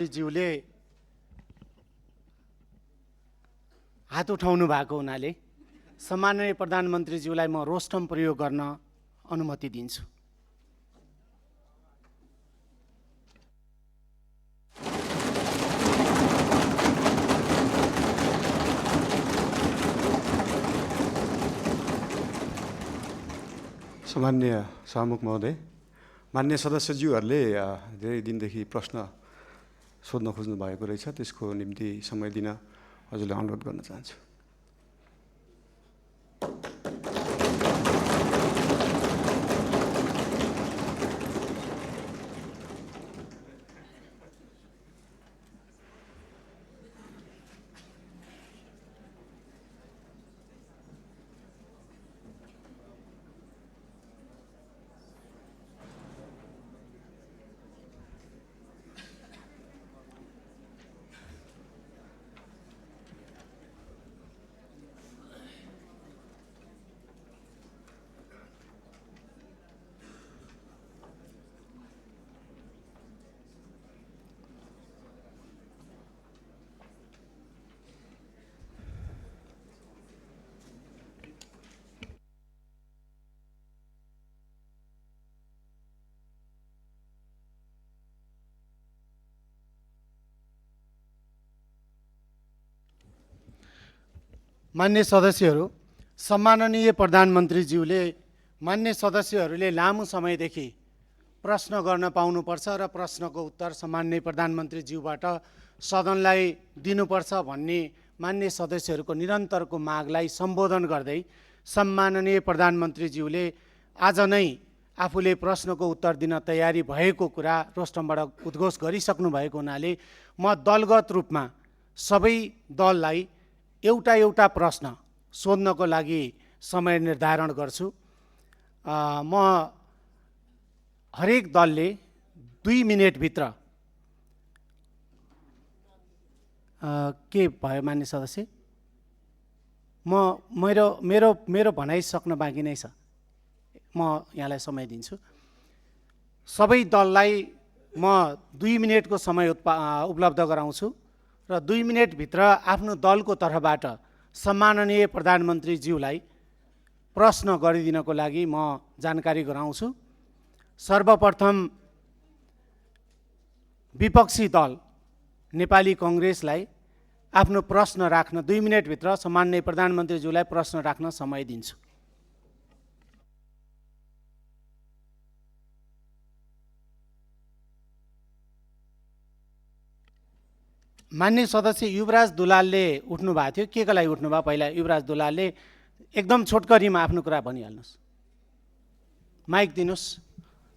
ज्यूले हात उठाउनु भएको हुनाले सम्माननीय प्रधानमन्त्रीज्यूलाई म रोस्टम प्रयोग गर्न अनुमति दिन्छु। सम्माननीय सभामुख महोदय, मान्य सदस्यज्यूहरूले धेरै दिनदेखि प्रश्न सोध्न खोज्नु भएको रहेछ, त्यसको निम्ति समय दिन हजुरलाई अनुरोध गर्न चाहन्छु। मान्य सदस्यहरू, सम्माननीय प्रधानमन्त्रीज्यूले मान्य सदस्यहरूले लामो समयदेखि प्रश्न गर्न पाउनुपर्छ र प्रश्नको उत्तर सम्माननीय प्रधानमन्त्रीज्यूबाट सदनलाई दिनुपर्छ भन्ने मान्य सदस्यहरूको निरन्तरको मागलाई सम्बोधन गर्दै सम्माननीय प्रधानमन्त्रीज्यूले आज नै आफूले प्रश्नको उत्तर दिन तयारी भएको कुरा रोस्टमबाट उद्घोष गरिसक्नु भएको हुनाले म दलगत रूपमा सबै दललाई एउटा एउटा प्रश्न सोध्नको लागि समय निर्धारण गर्छु। म हरेक दलले 2 मिनेटभित्र के भयो मान्य सदस्य, मेरो भनाइ सक्न बाँकी नै छ, म यहाँलाई समय दिन्छु। सबै दललाई म 2 मिनेटको समय उपलब्ध गराउँछु र 2 मिनेटभित्र आफ्नो दलको तर्फबाट सम्माननीय प्रधानमन्त्रीज्यूलाई प्रश्न गरिदिनको लागि म जानकारी गराउँछु। सर्वप्रथम विपक्षी दल नेपाली कांग्रेसलाई आफ्नो प्रश्न राख्न 2 मिनेटभित्र सम्माननीय प्रधानमन्त्रीज्यूलाई प्रश्न राख्न समय दिन्छु। मान्य सदस्य युवराज दुलालले उठ्नु भएको थियो, के को लागि उठ्नुभयो? पहिला युवराज दुलालले एकदम छोटकरीमा आफ्नो कुरा भनिहाल्नुहोस्। माइक दिनुहोस्।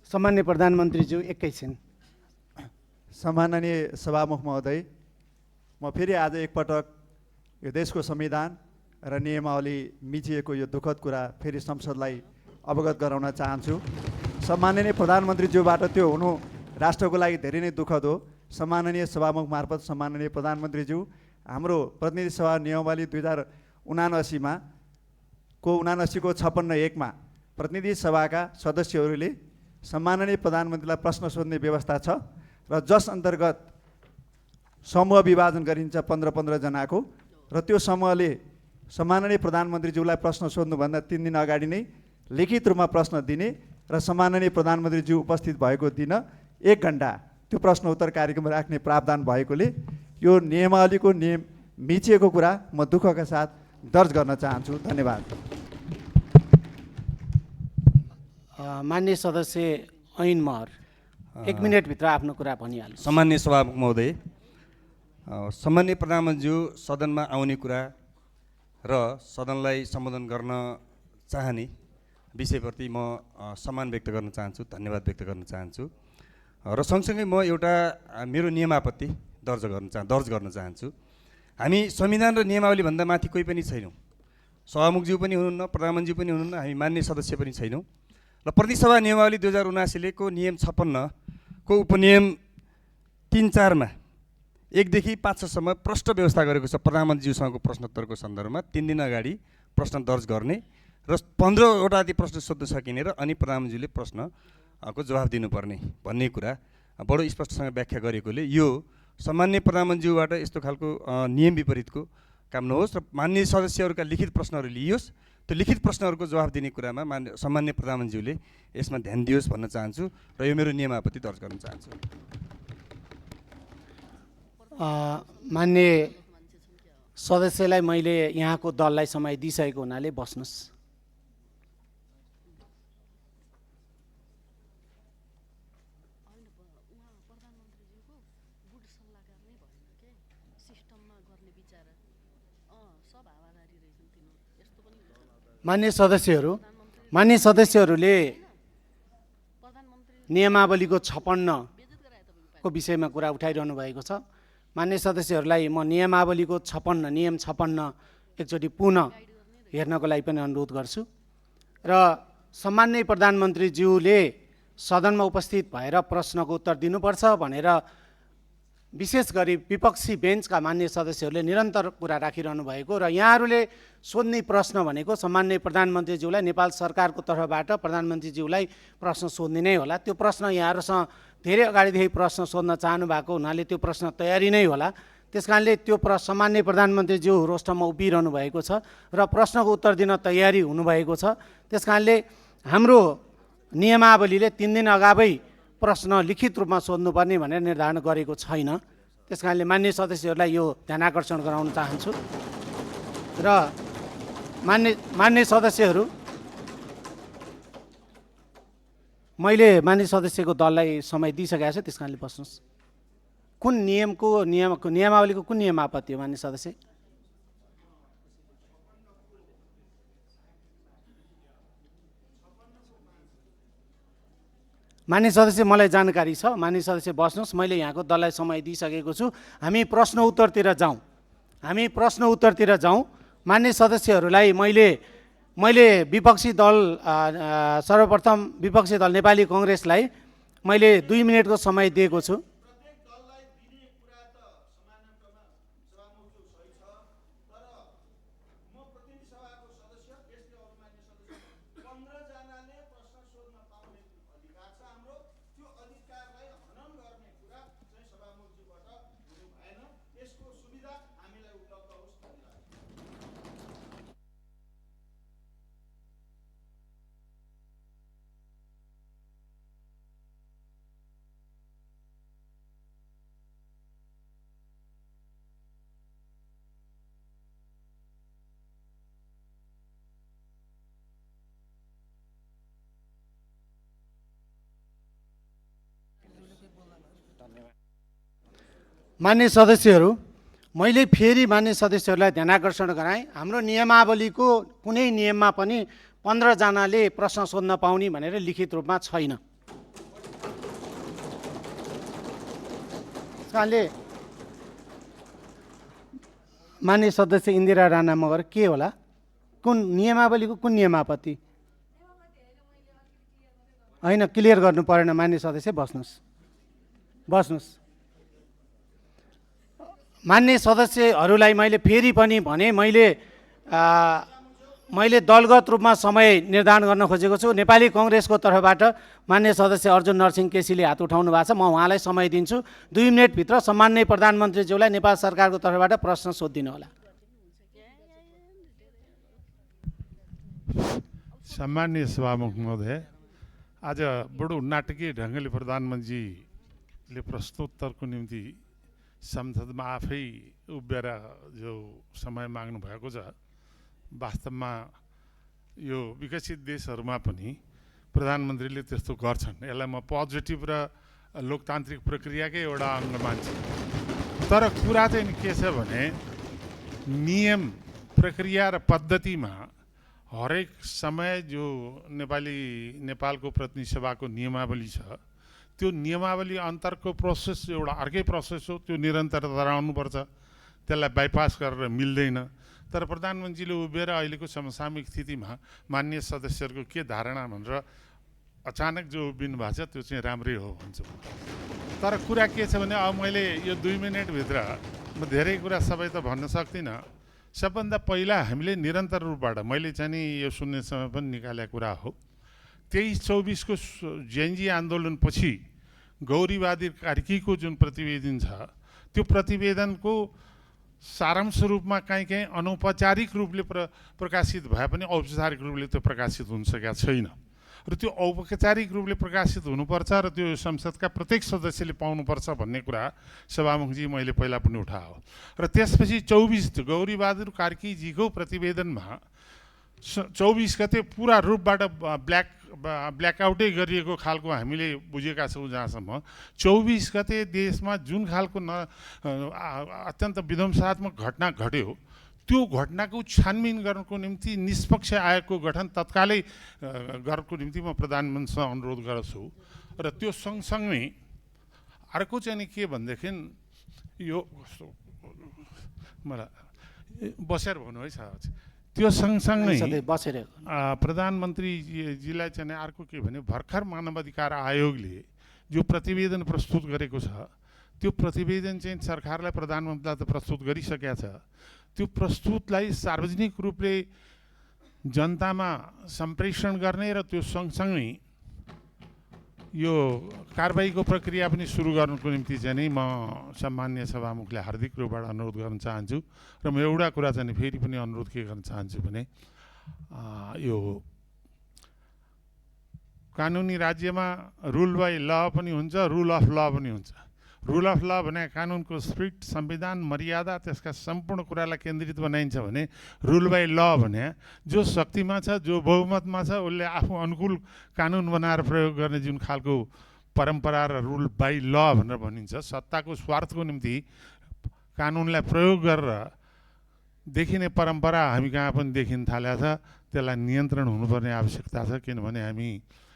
सम्माननीय प्रधानमन्त्रीज्यू एकैछिन। सम्माननीय सभामुख महोदय, म फेरि आज एकपटक यो देशको संविधान र नियमावली मिचिएको यो दुःखद कुरा फेरि संसदलाई अवगत गराउन चाहन्छु। सम्माननीय प्रधानमन्त्रीज्यूबाट त्यो हुनु राष्ट्रको लागि धेरै नै दुःखद हो। सम्माननीय सभामुख मार्फत सम्माननीय प्रधानमन्त्रीज्यू, हाम्रो प्रतिनिधि सभा नियमावली 2079 को 56(1) मा प्रतिनिधि सभाका सदस्यहरूले सम्माननीय प्रधानमन्त्रीलाई प्रश्न सोध्ने व्यवस्था छ र जस अन्तर्गत समूह विभाजन गरिन्छ 15-15 जनाको, र त्यो समूहले सम्माननीय प्रधानमन्त्रीज्यूलाई प्रश्न सोध्नुभन्दा 3 दिन अगाडि नै लिखित रूपमा प्रश्न दिने र सम्माननीय प्रधानमन्त्रीज्यू उपस्थित भएको दिन 1 घण्टा त्यो प्रश्न उत्तर कार्यक्रम राख्ने प्रावधान भएकोले यो नियमावलीको नियम मिचिएको कुरा म दुःखका साथ दर्ज गर्न चाहन्छु। धन्यवाद। मान्य सदस्य ऐन महर 1 मिनेटभित्र आफ्नो कुरा भनिहाल्नु। सम्माननीय सभामुख महोदय, सम्माननीय प्रधानमन्त्रीज्यू सदनमा आउने कुरा र सदनलाई सम्बोधन गर्न चाहने विषयप्रति म सम्मान व्यक्त गर्न चाहन्छु, धन्यवाद व्यक्त गर्न चाहन्छु र सँगसँगै म एउटा मेरो नियमापत्ति दर्ज गर्न चाहन्छु। हामी संविधान र नियमावली भन्दा माथि कोही पनि छैनौँ। सभामुखज्यू पनि हुनुहुन्न, प्रधानमन्त्रीज्यू पनि हुनुहुन्न, हामी मान्य सदस्य पनि छैनौँ। र प्रतिसभा नियमावली 2079 को नियम 56 को उपनियम 3-4 मा 1 देखि 5 सम्म प्रष्ट व्यवस्था गरेको छ। प्रधानमन्त्रीज्यूसँगको प्रश्नोत्तरको सन्दर्भमा 3 दिन अगाडि प्रश्न दर्ज गर्ने र 15वटा जति प्रश्न सोध्न सकिने र अनि प्रधानमन्त्रीले प्रश्नको जवाफ दिनुपर्ने भन्ने कुरा बडो स्पष्टसँग व्याख्या गरेकोले यो सामान्य प्रधानमन्त्रीज्यूबाट यस्तो खालको नियम विपरीतको काम नहोस् र माननीय सदस्यहरूका लिखित प्रश्नहरू लिइयोस्। त्यो लिखित प्रश्नहरूको जवाफ दिने कुरामा सामान्य प्रधानमन्त्रीज्यूले यसमा ध्यान दियोस् भन्न चाहन्छु र यो मेरो नियमावली दर्ज गर्न चाहन्छु। मान्य सदस्यलाई मैले यहाँको दललाई समय दिइसकेको हुनाले बस्नुहोस्। मान्य सदस्यहरूले नियमावलीको 56 को विषयमा कुरा उठाइरहनु भएको छ। मान्य सदस्यहरूलाई म नियमावलीको 56 नियम 56 एकचोटि पुनः हेर्नको लागि पनि अनुरोध गर्छु र सम्माननीय प्रधानमन्त्रीज्यूले सदनमा उपस्थित भएर प्रश्नको उत्तर दिनुपर्छ भनेर विशेष गरी विपक्षी बेन्चका मान्य सदस्यहरूले निरन्तर कुरा राखिरहनु भएको र यहाँहरूले सोध्ने प्रश्न भनेको सम्माननीय प्रधानमन्त्रीज्यूलाई नेपाल सरकारको तर्फबाट प्रधानमन्त्रीज्यूलाई प्रश्न सोध्ने नै होला। त्यो प्रश्न यहाँहरूसँग धेरै अगाडिदेखि प्रश्न सोध्न चाहनु भएको हुनाले त्यो प्रश्न तयारी नै होला। त्यस कारणले त्यो सामान्य प्रधानमन्त्रीज्यू रोस्टरमा उभिरहनु भएको छ र प्रश्नको उत्तर दिन तयारी हुनुभएको छ। त्यस कारणले हाम्रो नियमावलीले 3 दिन अगावै प्रश्न लिखित रूपमा सोध्नुपर्ने भनेर निर्धारण गरेको छैन। त्यस कारणले मान्य सदस्यहरूलाई यो ध्यान आकर्षण गराउन चाहन्छु र मान्य सदस्यहरू, मैले मान्य सदस्यको दललाई समय दिइसकेको छु, त्यस कारणले बस्नुहोस्। कुन नियमावलीको कुन नियम आपत्ति हो मान्य सदस्य? मान्य सदस्य, मलाई जानकारी छ। मान्य सदस्य बस्नुहोस्, मैले यहाँको दललाई समय दिइसकेको छु। हामी प्रश्न उत्तरतिर जाउँ। मान्य सदस्यहरूलाई मैले विपक्षी दल सर्वप्रथम विपक्षी दल नेपाली कांग्रेसलाई मैले 2 मिनेटको समय दिएको छु। मान्य सदस्यहरू, मैले फेरि मान्य सदस्यहरूलाई ध्यान आकर्षण गराएँ, हाम्रो नियमावलीको कुनै नियममा पनि 15 जनाले प्रश्न सोध्न पाउने भनेर लिखित रूपमा छैन। त्यसकारणले मान्य सदस्य इन्दिरा राणा मगर के होला? कुन नियमावलीको कुन नियम आपत्ति? होइन, क्लियर गर्नु परेन। मान्य सदस्य बस्नुहोस्। मान्य सदस्यहरूलाई मैले फेरि पनि भने, मैले दलगत रूपमा समय निर्धारण गर्न खोजेको छु। नेपाली कांग्रेसको तर्फबाट मान्य सदस्य अर्जुन नरसिंह केसीले हात उठाउनु भएको छ। म उहाँलाई समय दिन्छु। 2 मिनेटभित्र सम्माननीय प्रधानमन्त्रीज्यूलाई नेपाल सरकारको तर्फबाट प्रश्न सोधिदिनु होला। सम्मान्य सभामुख महोदय, आज बडो नाटकीय ढङ्गले प्रधानमन्त्रीले प्रश्नोत्तरको निम्ति संसदमा आफै उभिएर जो समय माग्नु भएको छ, वास्तवमा यो विकसित देशहरूमा पनि प्रधानमन्त्रीले त्यस्तो गर्छन्। यसलाई म पोजिटिभ र लोकतान्त्रिक प्रक्रियाकै एउटा अङ्ग मान्छु। तर कुरा चाहिँ के छ भने, नियम प्रक्रिया र पद्धतिमा हरेक समय जो नेपालको प्रतिनिधि सभाको नियमावली छ, त्यो नियमावली अन्तरको प्रोसेस एउटा अर्कै प्रोसेस हो। त्यो निरन्तरता रहनुपर्छ, त्यसलाई बाइपास गरेर मिल्दैन। तर प्रधानमन्त्रीले उभिएर अहिलेको समसामयिक स्थितिमा मान्य सदस्यहरूको के धारणा भनेर अचानक जो उभिनु भएको छ, त्यो चाहिँ राम्रै हो भन्छु। तर कुरा के छ भने, अब मैले यो 2 मिनेटभित्र म धेरै कुरा सबै त भन्न सक्दिनँ। सबभन्दा पहिला हामीले निरन्तर रूपबाट मैले चाहिँ नि यो सुन्ने समय पनि निकालेको कुरा हो। 23-24 को जेएनजी आन्दोलनपछि गौरीवादी कार्कीको जुन प्रतिवेदन छ, त्यो प्रतिवेदनको सारांश रूपमा कहीँ अनौपचारिक रूपले प्रकाशित भए पनि औपचारिक रूपले त्यो प्रकाशित हुन सकेका छैन र त्यो औपचारिक रूपले प्रकाशित हुनुपर्छ र त्यो संसदका प्रत्येक सदस्यले पाउनुपर्छ भन्ने कुरा सभामुखजी मैले पहिला पनि उठायो र त्यसपछि 24 गौरीबहादुर कार्कीजीको प्रतिवेदनमा 24 गते पुरा रूपबाट ब्ल्याकआउटै गरिएको खालको हामीले बुझेका छौँ। जहाँसम्म 24 गते देशमा जुन खालको अत्यन्त विध्वंसात्मक घटना घट्यो त्यो घटनाको छानबिन गर्नको निम्ति निष्पक्ष आयोगको गठन तत्कालै गर्नको निम्ति म प्रधानमन्त्रीसँग अनुरोध गर्छु र त्यो सँगसँगै अर्को चाहिँ नि के भनेदेखि यो मलाई बसेर भन्नु है साहब त्यो सँगसँगै प्रधानमन्त्रीजीलाई चाहिँ अर्को के भने भर्खर मानवाधिकार आयोगले जो प्रतिवेदन प्रस्तुत गरेको छ त्यो प्रतिवेदन चाहिँ सरकारलाई प्रधानमन्त्रीलाई त प्रस्तुत गरिसकेका छ। त्यो प्रस्तुतलाई सार्वजनिक रूपले जनतामा सम्प्रेषण गर्ने र त्यो सँगसँगै यो कारबाहीको प्रक्रिया पनि सुरु गर्नुको निम्ति चाहिँ नि म सम्मान्य सभामुखले हार्दिक रूपबाट अनुरोध गर्न चाहन्छु र म एउटा कुरा चाहिँ फेरि पनि अनुरोध के गर्न चाहन्छु भने यो कानुनी राज्यमा रुल बाई ल पनि हुन्छ, रुल अफ ल पनि हुन्छ। रुल अफ ल भने कानुनको स्पिरिट, संविधान, मर्यादा, त्यसका सम्पूर्ण कुरालाई केन्द्रित बनाइन्छ भने रुल बाई ल भने जो शक्तिमा छ, जो बहुमतमा छ, उसले आफू अनुकूल कानुन बनाएर प्रयोग गर्ने जुन खालको परम्परा र रुल बाई ल भनेर भनिन्छ, सत्ताको स्वार्थको निम्ति कानुनलाई प्रयोग गरेर देखिने परम्परा हामी कहाँ पनि देखिन थालेको छ। त्यसलाई नियन्त्रण हुनुपर्ने आवश्यकता छ, किनभने हामी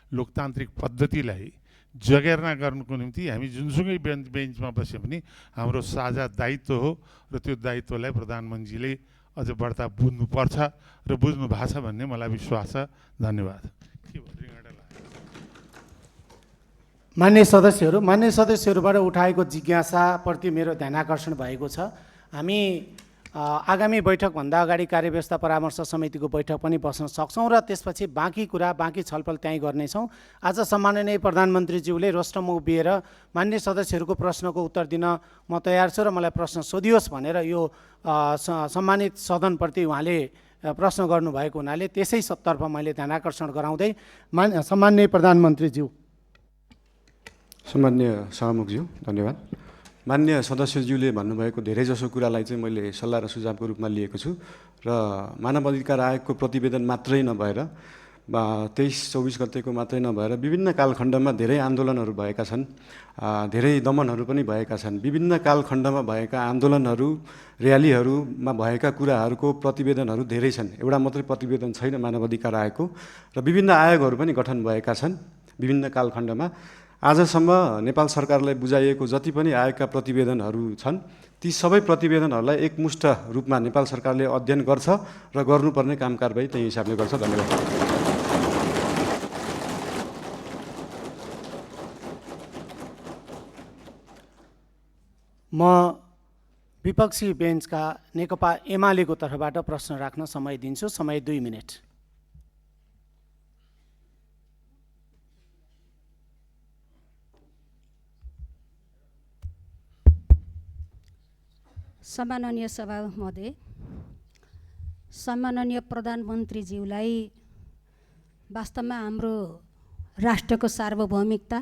लोकतान्त्रिक पद्धतिलाई जगेर्ना गर्नुको निम्ति हामी जुनसुकै बेन्चमा बस्यो भने हाम्रो साझा दायित्व हो र त्यो दायित्वलाई प्रधानमन्त्रीले अझ बढ्ता बुझ्नुपर्छ र बुझ्नु भएको छ भन्ने मलाई विश्वास छ। धन्यवाद। मान्य सदस्यहरूबाट उठाएको जिज्ञासाप्रति मेरो ध्यानाकर्षण भएको छ। हामी आगामी बैठकभन्दा अगाडि कार्यव्यवस्था परामर्श समितिको बैठक पनि बस्न सक्छौँ र त्यसपछि बाँकी छलफल त्यहीँ गर्नेछौँ। आज सम्माननीय प्रधानमन्त्रीज्यूले रोस्टममा उभिएर मान्य सदस्यहरूको प्रश्नको उत्तर दिन म तयार छु र मलाई प्रश्न सोधियोस् भनेर यो सम्मानित सदनप्रति उहाँले प्रश्न गर्नुभएको हुनाले त्यसै तर्फ मैले ध्यानाकर्षण गराउँदै सम्माननीय प्रधानमन्त्रीज्यू। सम्मान्य सभामुखज्यू धन्यवाद। मान्य सदस्यज्यूले भन्नुभएको धेरैजसो कुरालाई चाहिँ मैले सल्लाह र सुझावको रूपमा लिएको छु र मानव अधिकार आयोगको प्रतिवेदन मात्रै नभएर 23-24 गतेको मात्रै नभएर विभिन्न कालखण्डमा धेरै आन्दोलनहरू भएका छन्, धेरै दमनहरू पनि भएका छन्। विभिन्न कालखण्डमा भएका आन्दोलनहरू, र्यालीहरूमा भएका कुराहरूको प्रतिवेदनहरू धेरै छन्। एउटा मात्रै प्रतिवेदन छैन मानव अधिकार आयोगको र विभिन्न आयोगहरू पनि गठन भएका छन् विभिन्न कालखण्डमा। आजसम्म नेपाल सरकारलाई बुझाइएको जति पनि आयोगका प्रतिवेदनहरू छन् ती सबै प्रतिवेदनहरूलाई एकमुष्ट रूपमा नेपाल सरकारले अध्ययन गर्छ र गर्नुपर्ने काम कारबाही त्यही हिसाबले गर्छ। धन्यवाद। म विपक्षी बेन्चका नेकपा एमालेको तर्फबाट प्रश्न राख्न समय दिन्छु। समय 2 मिनेट। सम्माननीय सभा महोदय, सम्माननीय प्रधानमन्त्रीज्यूलाई वास्तवमा हाम्रो राष्ट्रको सार्वभौमिकता,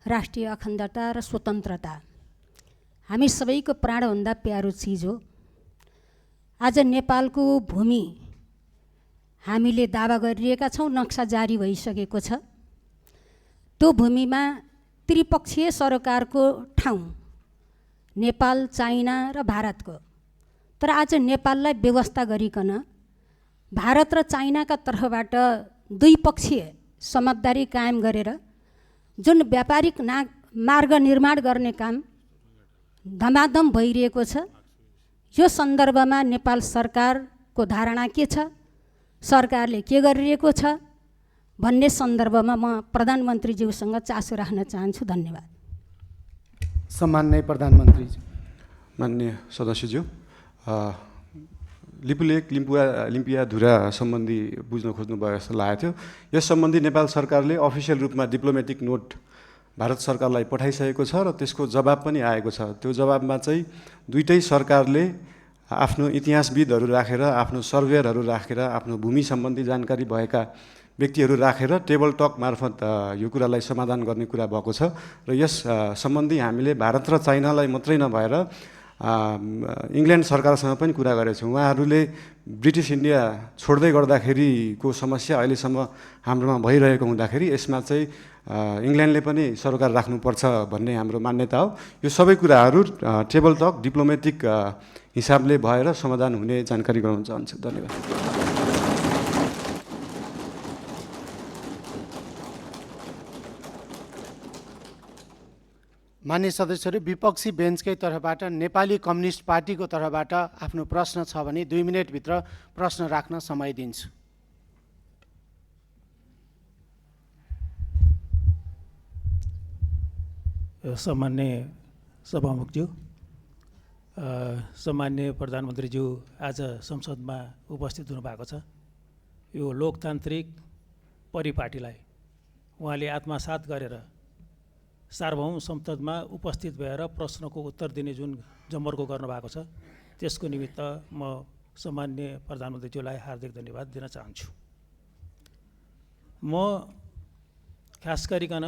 राष्ट्रिय अखण्डता र स्वतन्त्रता हामी सबैको प्राणभन्दा प्यारो चिज हो। आज नेपालको भूमि हामीले दावा गरिरहेका छौँ, नक्सा जारी भइसकेको छ। त्यो भूमिमा त्रिपक्षीय सरकारको ठाउँ नेपाल, चाइना र भारतको, तर आज नेपाललाई व्यवस्था गरिकन भारत र चाइनाका तर्फबाट द्विपक्षीय समझदारी कायम गरेर जुन व्यापारिक मार्ग निर्माण गर्ने काम धमाधम भइरहेको छ, यो सन्दर्भमा नेपाल सरकारको धारणा के छ, सरकारले के गरिरहेको छ भन्ने सन्दर्भमा म प्रधानमन्त्रीज्यूसँग चासो राख्न चाहन्छु। धन्यवाद। सम्माननीय प्रधानमन्त्री। मान्य सदस्यज्यू, लिपुलेक लिम्पियाधुरा सम्बन्धी बुझ्न खोज्नुभयो जस्तो लागेको थियो। यस सम्बन्धी नेपाल सरकारले अफिसियल रूपमा डिप्लोमेटिक नोट भारत सरकारलाई पठाइसकेको छ र त्यसको जवाब पनि आएको छ। त्यो जवाबमा चाहिँ दुईटै सरकारले आफ्नो इतिहासविदहरू राखेर, आफ्नो सर्वेयरहरू राखेर, आफ्नो भूमि सम्बन्धी जानकारी भएका व्यक्तिहरू राखेर टेबल टक मार्फत यो कुरालाई समाधान गर्ने कुरा भएको छ र यस सम्बन्धी हामीले भारत र चाइनालाई मात्रै नभएर इङ्ल्यान्ड सरकारसँग पनि कुरा गरेछौँ। उहाँहरूले ब्रिटिस इन्डिया छोड्दै गर्दाखेरिको समस्या अहिलेसम्म हाम्रोमा भइरहेको हुँदाखेरि यसमा चाहिँ इङ्ल्यान्डले पनि सरोकार राख्नुपर्छ भन्ने हाम्रो मान्यता हो। यो सबै कुराहरू टेबल टक डिप्लोमेटिक हिसाबले भएर समाधान हुने जानकारी गराउन चाहन्छु। धन्यवाद। मान्य सदस्यहरू, विपक्षी बेन्चकै तर्फबाट नेपाली कम्युनिस्ट पार्टीको तर्फबाट आफ्नो प्रश्न छ भने 2 मिनेटभित्र प्रश्न राख्न समय दिन्छु। सम्मान्य सभामुखज्यू, सम्मान्य प्रधानमन्त्रीज्यू आज संसदमा उपस्थित हुनुभएको छ। यो लोकतान्त्रिक परिपाटीलाई उहाँले आत्मसात गरेर सार्वभौम संसदमा उपस्थित भएर प्रश्नको उत्तर दिने जुन जमर्को गर्नुभएको छ, त्यसको निमित्त म सम्मान्य प्रधानमन्त्रीज्यूलाई हार्दिक धन्यवाद दिन चाहन्छु। म खास गरिकन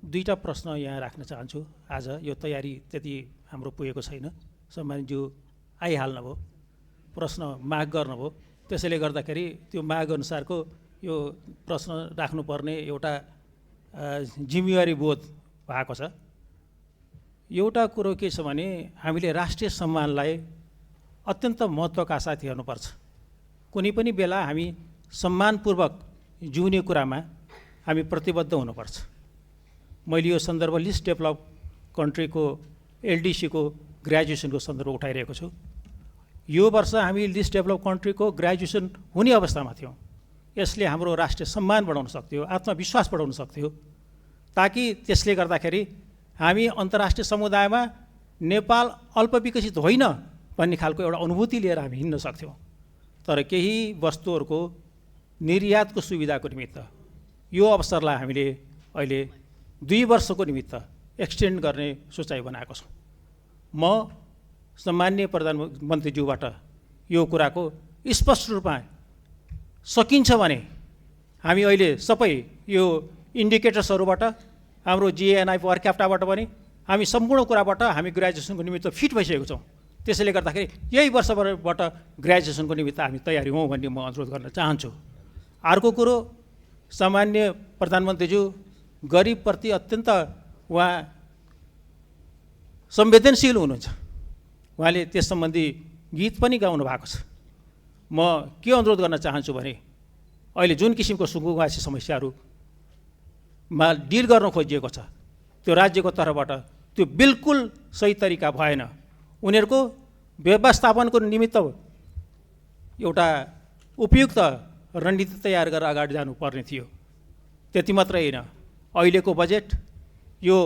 2टा प्रश्न यहाँ राख्न चाहन्छु। आज यो तयारी त्यति हाम्रो पुगेको छैन। सम्मानज्यू आइहाल्नुभयो, प्रश्न माग गर्नुभयो, त्यसैले गर्दाखेरि त्यो माग अनुसारको यो प्रश्न राख्नुपर्ने एउटा जिम्मेवारी बोध भएको छ। एउटा कुरो के छ भने हामीले राष्ट्रिय सम्मानलाई अत्यन्त महत्त्वका साथ हेर्नुपर्छ। कुनै पनि बेला हामी सम्मानपूर्वक जिउने कुरामा हामी प्रतिबद्ध हुनुपर्छ। मैले यो सन्दर्भ लिस्ट डेभलप कन्ट्रीको एलडिसीको ग्रेजुएसनको सन्दर्भ उठाइरहेको छु। यो वर्ष हामी लिस्ट डेभलप कन्ट्रीको ग्रेजुएसन हुने अवस्थामा थियौँ। यसले हाम्रो राष्ट्रिय सम्मान बढाउन सक्थ्यो, आत्मविश्वास बढाउन सक्थ्यो, ताकि त्यसले गर्दाखेरि हामी अन्तर्राष्ट्रिय समुदायमा नेपाल अल्पविकसित होइन भन्ने खालको एउटा अनुभूति लिएर हामी हिँड्न सक्थ्यौँ। तर केही वस्तुहरूको निर्यातको सुविधाको निमित्त यो अवसरलाई हामीले अहिले 2 वर्षको निमित्त एक्सटेन्ड गर्ने सोचाइ बनाएको छौँ। म सम्मान्य प्रधानमन्त्रीज्यूबाट यो कुराको स्पष्ट रूपमा सकिन्छ भने हामी अहिले सबै यो इन्डिकेटर्सहरूबाट, हाम्रो जिएनआई पर क्याप्टाबाट पनि हामी सम्पूर्ण कुराबाट हामी ग्रेजुएसनको निमित्त फिट भइसकेको छौँ। त्यसैले गर्दाखेरि यही वर्षबाट ग्रेजुएसनको निमित्त हामी तयारी हौँ भन्ने म अनुरोध गर्न चाहन्छु। अर्को कुरो, सामान्य प्रधानमन्त्रीज्यू गरिबप्रति अत्यन्त उहाँ संवेदनशील हुनुहुन्छ। उहाँले त्यस सम्बन्धी गीत पनि गाउनु भएको छ। म के अनुरोध गर्न चाहन्छु भने अहिले जुन किसिमको सुकुम्बासी समस्याहरूमा डिल गर्न खोजिएको छ, त्यो राज्यको तर्फबाट त्यो बिल्कुल सही तरिका भएन। उनीहरूको व्यवस्थापनको निमित्त एउटा उपयुक्त रणनीति तयार गरेर अगाडि जानुपर्ने थियो। त्यति मात्रै होइन, अहिलेको बजेट यो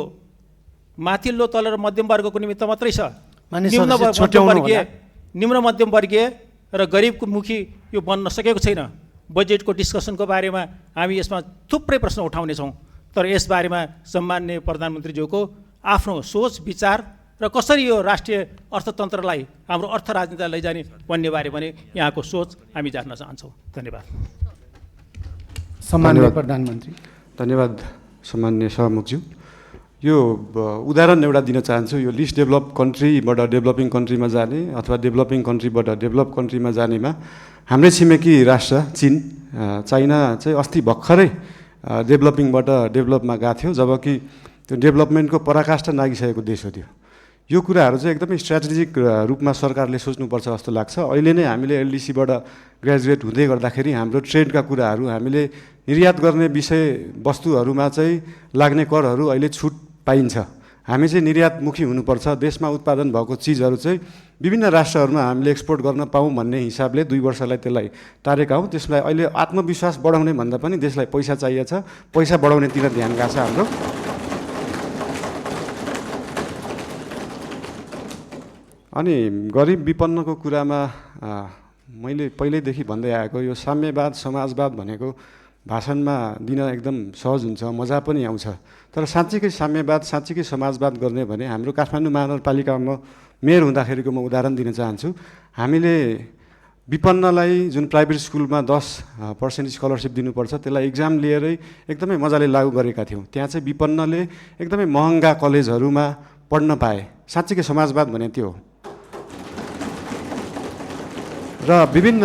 माथिल्लो तल र मध्यम वर्गको निमित्त मात्रै छ। निम्न मध्यम वर्गीय र गरिबको मुखी यो बन्न सकेको छैन। बजेटको डिस्कसनको बारेमा हामी यसमा थुप्रै प्रश्न उठाउनेछौँ, तर यसबारेमा सम्मान्य प्रधानमन्त्रीज्यूको आफ्नो सोच विचार र कसरी यो राष्ट्रिय अर्थतन्त्रलाई, हाम्रो अर्थ राजनीतिलाई लैजाने भन्ने बारे पनि यहाँको सोच हामी जान्न चाहन्छौँ। धन्यवाद। सम्मान्य प्रधानमन्त्री। धन्यवाद सम्मान्य सभामुखज्यू। यो उदाहरण एउटा दिन चाहन्छु। यो लिस्ट डेभलप कन्ट्रीबाट डेभलपिङ कन्ट्रीमा जाने अथवा डेभलपिङ कन्ट्रीबाट डेभलप कन्ट्रीमा जानेमा हाम्रै छिमेकी राष्ट्र चीन, चाइना चाहिँ अस्ति भर्खरै डेभलपिङबाट डेभलपमा गएको थियो, जबकि त्यो डेभलपमेन्टको पराकाष्ठा नागिसकेको देश हो त्यो। यो कुराहरू चाहिँ एकदमै स्ट्राटेजिक रूपमा सरकारले सोच्नुपर्छ जस्तो लाग्छ। अहिले नै हामीले एलडिसीबाट ग्रेजुएट हुँदै गर्दाखेरि हाम्रो ट्रेडका कुराहरू, हामीले निर्यात गर्ने विषय वस्तुहरूमा चाहिँ लाग्ने करहरू अहिले छुट पाइन्छ। हामी चाहिँ निर्यातमुखी हुनुपर्छ। देशमा उत्पादन भएको चिजहरू चाहिँ विभिन्न राष्ट्रहरूमा हामीले एक्सपोर्ट गर्न पाऊँ भन्ने हिसाबले 2 वर्षलाई त्यसलाई टारेका हौँ। त्यसलाई अहिले आत्मविश्वास बढाउने भन्दा पनि देशलाई पैसा चाहिएको छ, पैसा बढाउनेतिर ध्यान गएको छ हाम्रो। अनि गरिब विपन्नको कुरामा मैले पहिल्यैदेखि भन्दै आएको यो साम्यवाद समाजवाद भनेको भाषणमा दिन एकदम सहज हुन्छ, मजा पनि आउँछ। तर साँच्चीकै साम्यवाद, साँच्चीकै समाजवाद गर्ने भने हाम्रो काठमाडौँ महानगरपालिकामा मेयर हुँदाखेरिको म उदाहरण दिन चाहन्छु। हामीले विपन्नलाई जुन प्राइभेट स्कुलमा 10% स्कलरसिप दिनुपर्छ, त्यसलाई इक्जाम लिएरै एकदमै मजाले लागू गरेका थियौँ। त्यहाँ चाहिँ विपन्नले एकदमै महँगा कलेजहरूमा पढ्न पाए। साँच्चीकै समाजवाद भने त्यो हो। र विभिन्न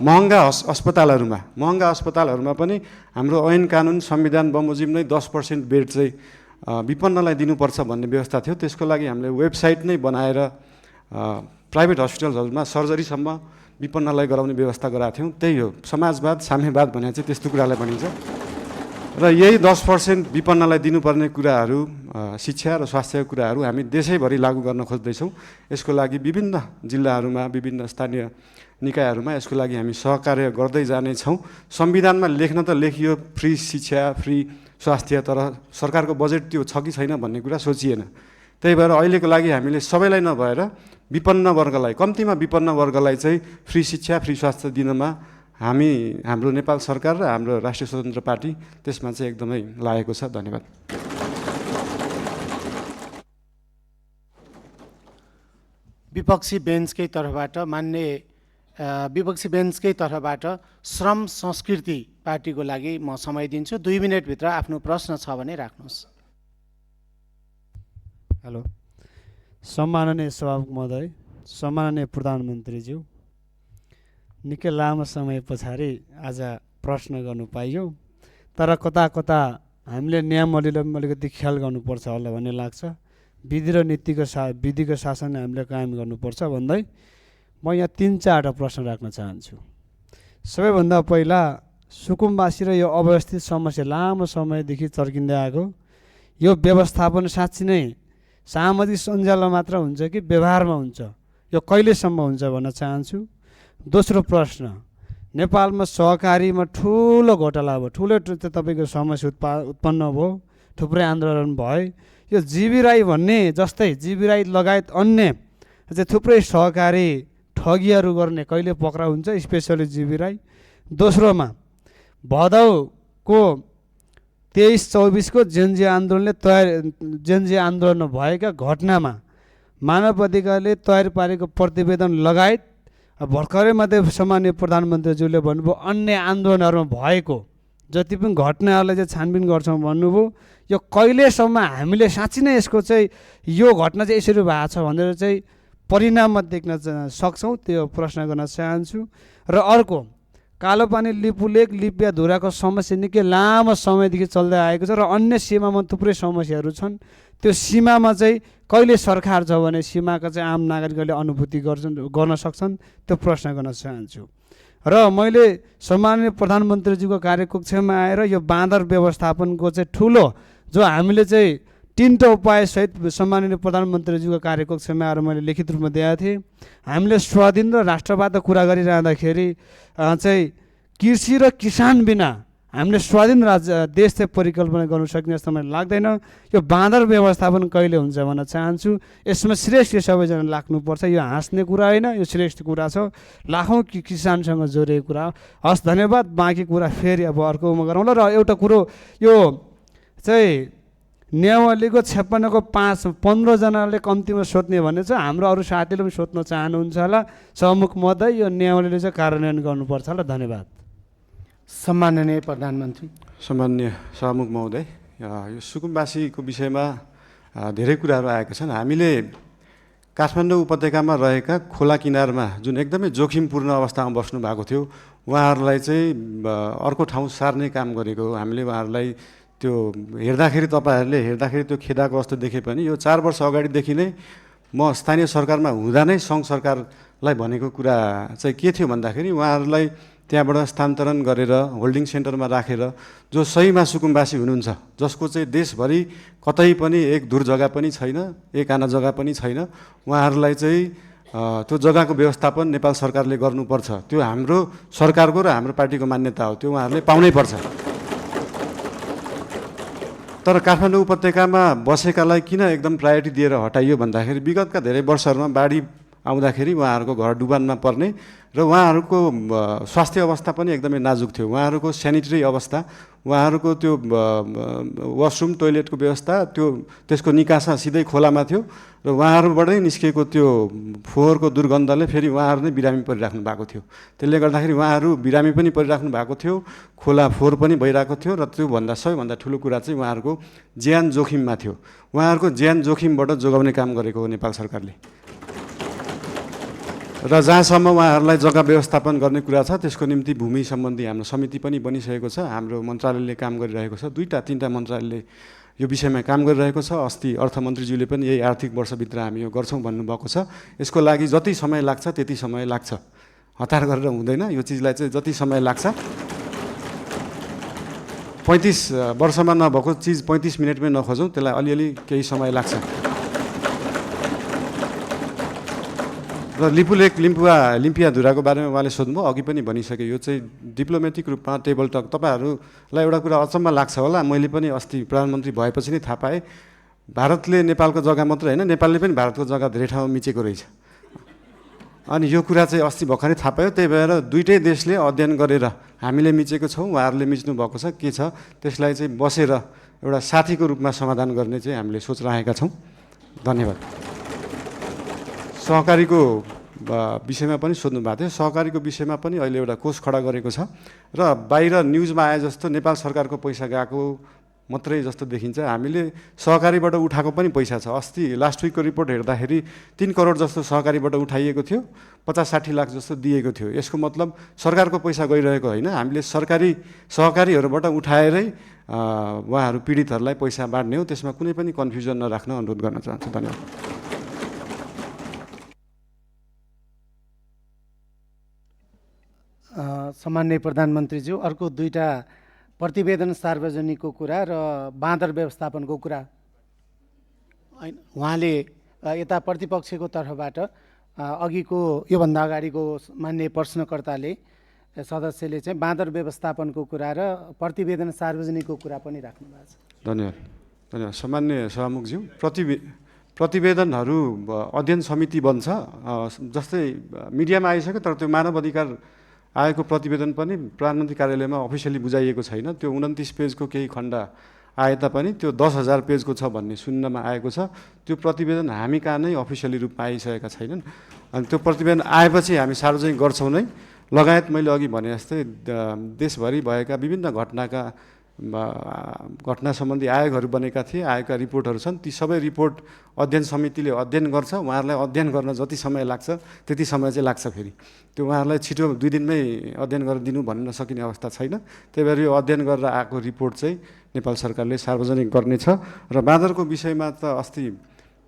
महँगा अस्पतालहरूमा पनि हाम्रो ऐन कानुन संविधान बमोजिम नै 10% बेड चाहिँ विपन्नलाई दिनुपर्छ भन्ने व्यवस्था थियो। त्यसको लागि हामीले वेबसाइट नै बनाएर प्राइभेट हस्पिटलहरूमा सर्जरीसम्म विपन्नलाई गराउने व्यवस्था गराएको थियौँ। त्यही हो समाजवाद, साम्यवाद भने चाहिँ त्यस्तो कुरालाई भनिन्छ। र यही 10% विपन्नलाई दिनुपर्ने कुराहरू, शिक्षा र स्वास्थ्यका कुराहरू हामी देशैभरि लागू गर्न खोज्दैछौँ। यसको लागि विभिन्न जिल्लाहरूमा, विभिन्न स्थानीय निकायहरूमा यसको लागि हामी सहकार्य गर्दै जानेछौँ। संविधानमा लेख्न त लेखियो फ्री शिक्षा, फ्री स्वास्थ्य, तर सरकारको बजेट त्यो छ कि छैन भन्ने कुरा सोचिएन। त्यही भएर अहिलेको लागि हामीले सबैलाई नभएर विपन्न वर्गलाई, कम्तीमा विपन्न वर्गलाई चाहिँ फ्री शिक्षा, फ्री स्वास्थ्य दिनमा हाम्रो नेपाल सरकार र हाम्रो राष्ट्रिय स्वतन्त्र पार्टी त्यसमा चाहिँ एकदमै लागेको छ। धन्यवाद। विपक्षी बेन्चकै तर्फबाट श्रम संस्कृति पार्टीको लागि म समय दिन्छु। 2 मिनटभित्र आफ्नो प्रश्न छ भने राख्नुहोस्। हेलो, सम्माननीय सभामुख महोदय, सम्माननीय प्रधानमन्त्रीज्यू, निकै लामो समय पछाडि आज प्रश्न गर्नु पाइयो। तर कता कता हामीले नियमावलीलाई अलिकति ख्याल गर्नुपर्छ होला भन्ने लाग्छ। विधि र विधिको शासन हामीले कायम गर्नुपर्छ भन्दै म यहाँ 3-4 प्रश्न राख्न चाहन्छु। सबैभन्दा पहिला सुकुम्बासी र यो अव्यवस्थित समस्या लामो समयदेखि चर्किँदै आएको, यो व्यवस्थापन साँच्ची नै सामाजिक सञ्जालमा मात्र हुन्छ कि व्यवहारमा हुन्छ, यो कहिलेसम्म हुन्छ भन्न चाहन्छु। दोस्रो प्रश्न, नेपालमा सहकारीमा ठुलो घोटाला भयो, ठुलो तपाईँको समस्या उत्पन्न भयो, थुप्रै आन्दोलन भयो। यो जीवी राई भन्ने जस्तै जीवी राई लगायत अन्य चाहिँ थुप्रै सहकारी ठगीहरू गर्ने कहिले पक्राउ हुन्छ, स्पेसली जीवी राई। दोस्रोमा भदौको 23-24 को जेनजी आन्दोलन भएका घटनामा मानव अधिकारले तयार पारेको प्रतिवेदन लगायत भर्खरै मात्रै सम्माननीय प्रधानमन्त्रीज्यूले भन्नुभयो अन्य आन्दोलनहरूमा भएको जति पनि घटनाहरूलाई चाहिँ छानबिन गर्छौँ भन्नुभयो। यो कहिलेसम्म हामीले साँच्ची नै यसको चाहिँ यो घटना चाहिँ यसरी भएको छ भनेर चाहिँ परिणाममा देख्न सक्छौँ, त्यो प्रश्न गर्न चाहन्छु। र अर्को, कालोपानी लिपुलेक लिपिया धुराको समस्या निकै लामो समयदेखि चल्दै आएको छ र अन्य सीमामा थुप्रै समस्याहरू छन्। त्यो सीमामा चाहिँ कहिले सरकार छ भने सीमाका चाहिँ आम नागरिकहरूले अनुभूति गर्न सक्छन्, त्यो प्रश्न गर्न चाहन्छु। र मैले सम्माननीय प्रधानमन्त्रीज्यूको कार्यकक्षमा आएर यो बाँदर व्यवस्थापनको चाहिँ ठुलो जो हामीले चाहिँ 3टा उपायसहित सम्माननीय प्रधानमन्त्रीज्यूको कार्यकक्षमा आएर मैले लिखित रूपमा दिएका थिएँ। हामीले स्वाधीन र राष्ट्रवादको कुरा गरिरहँदाखेरि चाहिँ कृषि र किसान बिना हामीले स्वाधीन देश चाहिँ परिकल्पना गर्नु सक्ने जस्तो मलाई लाग्दैन। यो बाँदर व्यवस्थापन कहिले हुन्छ भन्न चाहन्छु। यसमा श्रेष्ठ सबैजना लाग्नुपर्छ, यो हाँस्ने कुरा होइन, यो श्रेष्ठ कुरा छ, लाखौँ किसानसँग जोडिएको कुरा। हस्, धन्यवाद। बाँकी कुरा फेरि अब अर्कोमा गरौँला। र एउटा कुरो, यो चाहिँ नियमावलीको 56 को 15 जनाले कम्तीमा सोध्ने भन्ने छ। हाम्रो अरू साथीले पनि सोध्न चाहनुहुन्छ होला। सभामुख महोदय, यो नियमावलीले चाहिँ कार्यान्वयन गर्नुपर्छ होला। धन्यवाद। सम्माननीय प्रधानमन्त्री। सम्माननीय सभामुख महोदय, यो सुकुम्बासीको विषयमा धेरै कुराहरू आएका छन्। हामीले काठमाडौँ उपत्यकामा रहेका खोला किनारमा जुन एकदमै जोखिमपूर्ण अवस्थामा बस्नु भएको थियो, उहाँहरूलाई चाहिँ अर्को ठाउँ सार्ने काम गरेको हो। हामीले उहाँहरूलाई त्यो हेर्दाखेरि त्यो खेदाको अवस्था देखे पनि यो 4 वर्ष अगाडिदेखि नै म स्थानीय सरकारमा हुँदा नै सङ्घ सरकारलाई भनेको कुरा चाहिँ के थियो भन्दाखेरि उहाँहरूलाई त्यहाँबाट स्थानान्तरण गरेर होल्डिङ सेन्टरमा राखेर जो सहीमा सुकुम्बासी हुनुहुन्छ, जसको चाहिँ देशभरि कतै पनि एक दूर जग्गा पनि छैन, एक आना जग्गा पनि छैन, उहाँहरूलाई चाहिँ त्यो जग्गाको व्यवस्थापन नेपाल सरकारले गर्नुपर्छ। त्यो हाम्रो सरकारको र हाम्रो पार्टीको मान्यता हो, त्यो उहाँहरूले पाउनै पर्छ। तर काठमाडौँ उपत्यकामा बसेकालाई किन एकदम प्रायोरिटी दिएर हटाइयो भन्दाखेरि विगतका धेरै वर्षहरूमा बाढी आउँदाखेरि उहाँहरूको घर डुबानमा पर्ने र उहाँहरूको स्वास्थ्य अवस्था पनि एकदमै नाजुक थियो। उहाँहरूको सेनिटरी अवस्था, उहाँहरूको त्यो वासरुम टोइलेटको व्यवस्था त्यसको निकासा सिधै खोलामा थियो र उहाँहरूबाटै निस्केको त्यो फोहोरको दुर्गन्धले फेरि उहाँहरू नै बिरामी परिराख्नु भएको थियो। त्यसले गर्दाखेरि उहाँहरू बिरामी पनि परिराख्नु भएको थियो, खोला फोहोर पनि भइरहेको थियो र त्योभन्दा सबैभन्दा ठुलो कुरा चाहिँ उहाँहरूको ज्यान जोखिममा थियो। उहाँहरूको ज्यान जोखिमबाट जोगाउने काम गरेको हो नेपाल सरकारले। र जहाँसम्म उहाँहरूलाई जग्गा व्यवस्थापन गर्ने कुरा छ त्यसको निम्ति भूमि सम्बन्धी हाम्रो समिति पनि बनिसकेको छ। हाम्रो मन्त्रालयले काम गरिरहेको छ, 2-3 मन्त्रालयले यो विषयमा काम गरिरहेको छ। अस्ति अर्थमन्त्रीज्यूले पनि यही आर्थिक वर्षभित्र हामी यो गर्छौँ भन्नुभएको छ। यसको लागि जति समय लाग्छ त्यति समय लाग्छ, हतार गरेर हुँदैन। यो चिजलाई चाहिँ जति समय लाग्छ, 35 वर्षमा नभएको चिज 35 मिनटमै नखोजौँ, त्यसलाई अलिअलि केही समय लाग्छ। र लिपुलेक लिम्पियाधुराको बारेमा उहाँले सोध्नुभयो, अघि पनि भनिसकेँ। यो चाहिँ डिप्लोमेटिक रूपमा टेबल टक। तपाईँहरूलाई एउटा कुरा अचम्म लाग्छ होला, मैले पनि अस्ति प्रधानमन्त्री भएपछि नै थाहा पाएँ, भारतले नेपालको जग्गा मात्रै होइन, नेपालले पनि भारतको जग्गा धेरै ठाउँमा मिचेको रहेछ। अनि यो कुरा चाहिँ अस्ति भर्खरै थाहा पायो। त्यही भएर दुईटै देशले अध्ययन गरेर हामीले मिचेको छौँ, उहाँहरूले मिच्नु भएको छ, के छ त्यसलाई चाहिँ बसेर एउटा साथीको रूपमा समाधान गर्ने चाहिँ हामीले सोच राखेका छौँ। धन्यवाद। सहकारीको विषयमा पनि सोध्नु भएको थियो। सहकारीको विषयमा पनि अहिले एउटा कोष खडा गरेको छ र बाहिर न्युजमा आए जस्तो नेपाल सरकारको पैसा गएको मात्रै जस्तो देखिन्छ। हामीले सहकारीबाट उठाएको पनि पैसा छ। अस्ति लास्ट विकको रिपोर्ट हेर्दाखेरि 3 करोड जस्तो सहकारीबाट उठाइएको थियो, 50-60 लाख जस्तो दिएको थियो। यसको मतलब सरकारको पैसा गइरहेको होइन, हामीले सहकारीहरूबाट उठाएरै उहाँहरू पीडितहरूलाई पैसा बाँड्ने हो। त्यसमा कुनै पनि कन्फ्युजन नराख्न अनुरोध गर्न चाहन्छु। धन्यवाद। सम्माननीय प्रधानमन्त्रीज्यू, अर्को 2टा प्रतिवेदन सार्वजनिकको कुरा र बाँदर व्यवस्थापनको कुरा उहाँले यता प्रतिपक्षको तर्फबाट अघिको योभन्दा अगाडिको मान्य प्रश्नकर्ताले सदस्यले चाहिँ बाँदर व्यवस्थापनको कुरा र प्रतिवेदन सार्वजनिकको कुरा पनि राख्नु भएको छ। धन्यवाद। सामान्य सभामुखज्यू, प्रतिवेदनहरू अध्ययन समिति बन्छ। जस्तै मिडियामा आइसक्यो, तर त्यो मानव अधिकार आएको प्रतिवेदन पनि प्रधानमन्त्री कार्यालयमा अफिसियली बुझाइएको छैन। त्यो 29 पेजको केही खण्ड आए तापनि त्यो 10,000 पेजको छ भन्ने सुन्नमा आएको छ। त्यो प्रतिवेदन हामी कहाँ नै अफिसियली रूपमा आइसकेका छैनन्। अनि त्यो प्रतिवेदन आएपछि हामी सार्वजनिक गर्छौँ नै। लगायत मैले अघि भने जस्तै देशभरि भएका विभिन्न घटना सम्बन्धी आयोगहरू बनेका थिए, आयोगका रिपोर्टहरू छन्। ती सबै रिपोर्ट अध्ययन समितिले अध्ययन गर्छ। उहाँहरूलाई अध्ययन गर्न जति समय लाग्छ त्यति समय चाहिँ लाग्छ। फेरि त्यो उहाँहरूलाई छिटो 2 दिनमै अध्ययन गरेर दिनु भन्न सकिने अवस्था छैन। त्यही भएर यो अध्ययन गरेर आएको रिपोर्ट चाहिँ नेपाल सरकारले सार्वजनिक गर्नेछ। र बाँदरको विषयमा त अस्ति